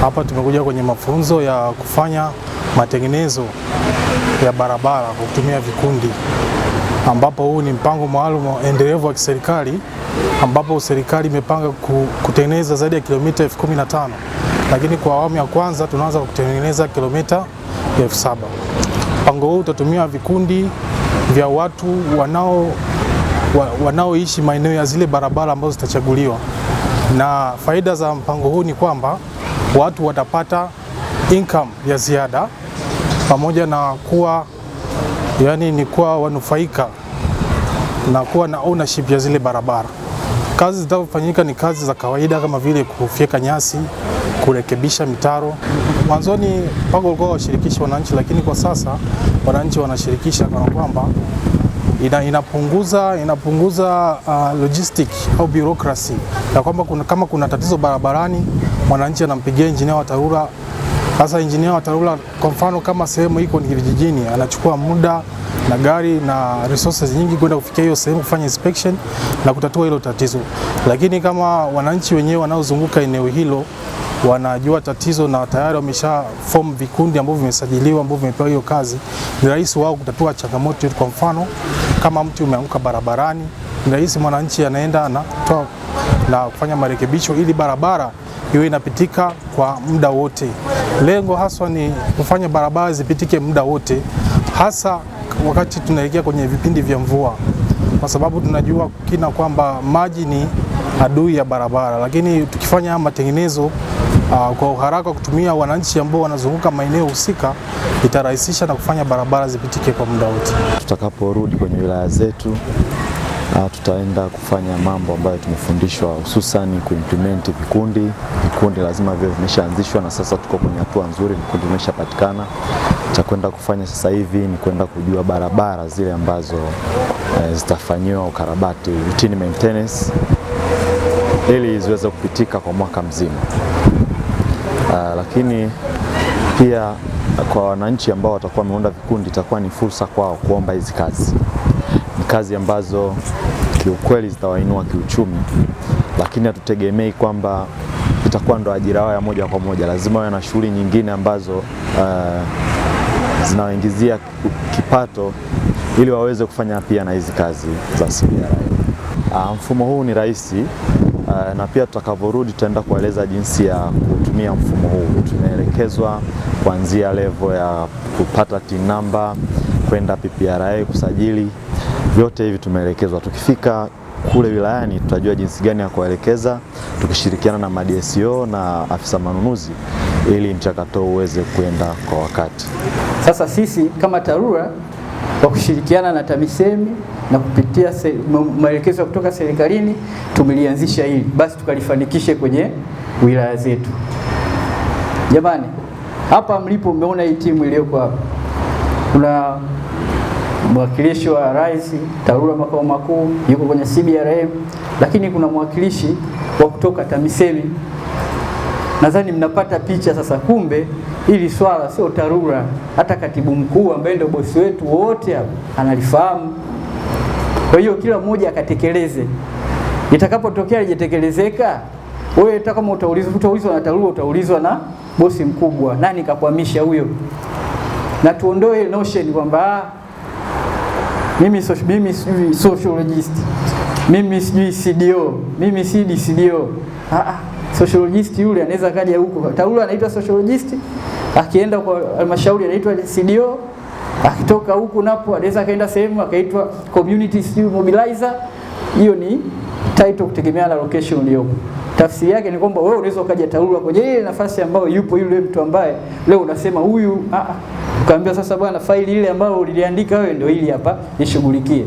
Hapa tumekuja kwenye mafunzo ya kufanya matengenezo ya barabara kwa kutumia vikundi, ambapo huu ni mpango maalum endelevu wa kiserikali ambapo serikali imepanga kutengeneza zaidi ya kilomita 15,000, lakini kwa awamu ya kwanza tunaanza kutengeneza kilomita 7,000. Mpango huu utatumia vikundi vya watu wanaoishi maeneo ya zile barabara ambazo zitachaguliwa, na faida za mpango huu ni kwamba watu watapata income ya ziada pamoja na kuwa, yani, ni kuwa wanufaika na kuwa na ownership ya zile barabara. Kazi zitakazofanyika ni kazi za kawaida kama vile kufyeka nyasi, kurekebisha mitaro. Mwanzoni mpango ulikuwa washirikishi wananchi, lakini kwa sasa wananchi wanashirikisha kana kwamba inapunguza logistic au bureaucracy ya kwamba kama kuna tatizo barabarani, mwananchi anampigia injinia wa TARURA. Sasa injinia wa TARURA, kwa mfano kama sehemu iko ni vijijini, anachukua muda na gari na resources nyingi kwenda kufikia hiyo sehemu kufanya inspection na kutatua hilo tatizo. Lakini kama wananchi wenyewe wanaozunguka eneo hilo wanajua tatizo na tayari wamesha form vikundi ambavyo vimesajiliwa, ambavyo vimepewa hiyo kazi, ni rahisi wao kutatua changamoto. Kwa mfano kama mti umeanguka barabarani, ni rahisi mwananchi anaenda anatoa na kufanya marekebisho ili barabara iwe inapitika kwa muda wote. Lengo haswa ni kufanya barabara zipitike muda wote, hasa wakati tunaelekea kwenye vipindi vya mvua, kwa sababu tunajua kina kwamba maji ni adui ya barabara, lakini tukifanya matengenezo kwa uharaka kutumia wananchi ambao wanazunguka maeneo husika, itarahisisha na kufanya barabara zipitike kwa muda wote. Tutakaporudi kwenye wilaya zetu, tutaenda kufanya mambo ambayo tumefundishwa, hususan kuimplement vikundi. Vikundi lazima viwe vimeshaanzishwa na sasa tuko kwenye hatua nzuri, vikundi vimeshapatikana. Cha kwenda kufanya sasa hivi ni kwenda kujua barabara zile ambazo zitafanyiwa ukarabati, routine maintenance, ili ziweze kupitika kwa mwaka mzima. Lakini pia kwa wananchi ambao watakuwa wameunda vikundi, itakuwa ni fursa kwao kuomba hizi kazi. Ni kazi ambazo kiukweli zitawainua kiuchumi, lakini hatutegemei kwamba itakuwa ndo ajira yao ya moja kwa moja. Lazima wawe na shughuli nyingine ambazo zinawaingizia kipato ili waweze kufanya pia na hizi kazi za CBRM. Mfumo huu ni rahisi na pia tutakavyorudi tutaenda kueleza jinsi ya kutumia mfumo huu. Tumeelekezwa kuanzia level ya kupata TIN number kwenda PPRA kusajili, vyote hivi tumeelekezwa. Tukifika kule wilayani tutajua jinsi gani ya kuelekeza tukishirikiana na maDSO na afisa manunuzi ili mchakato uweze kwenda kwa wakati. Sasa sisi kama TARURA kwa kushirikiana na TAMISEMI na kupitia maelekezo kutoka serikalini tumelianzisha hili, basi tukalifanikishe kwenye wilaya zetu. Jamani, hapa mlipo mmeona hii timu iliyoko hapa, kuna mwakilishi wa rais TARURA makao makuu yuko kwenye CBRM, lakini kuna mwakilishi wa kutoka TAMISEMI. Nadhani mnapata picha sasa. Kumbe hili swala sio TARURA, hata katibu mkuu ambaye ndio bosi wetu wote hapa analifahamu. Kwa hiyo kila mmoja akatekeleze. Itakapotokea lijatekelezeka, wewe hata kama utaulizwa, utaulizwa na TARURA, utaulizwa na bosi mkubwa, nani kakwamisha huyo? Na tuondoe notion kwamba mimi sijui sociologist, mimi sijui CDO, mimi si DCDO. Sociologist yule anaweza kaja huko TARURA anaitwa sociologist, akienda kwa halmashauri anaitwa CDO, akitoka huku napo anaweza akaenda sehemu akaitwa community mobilizer. Hiyo ni title kutegemea na location uliyopo. Tafsiri yake ni kwamba wewe unaweza ukaja TARURA kwenye ile nafasi ambayo yupo yule mtu ambaye leo unasema huyu, ukaambia sasa bwana, faili ile ambayo uliliandika wewe ndio hili hapa, ishughulikie.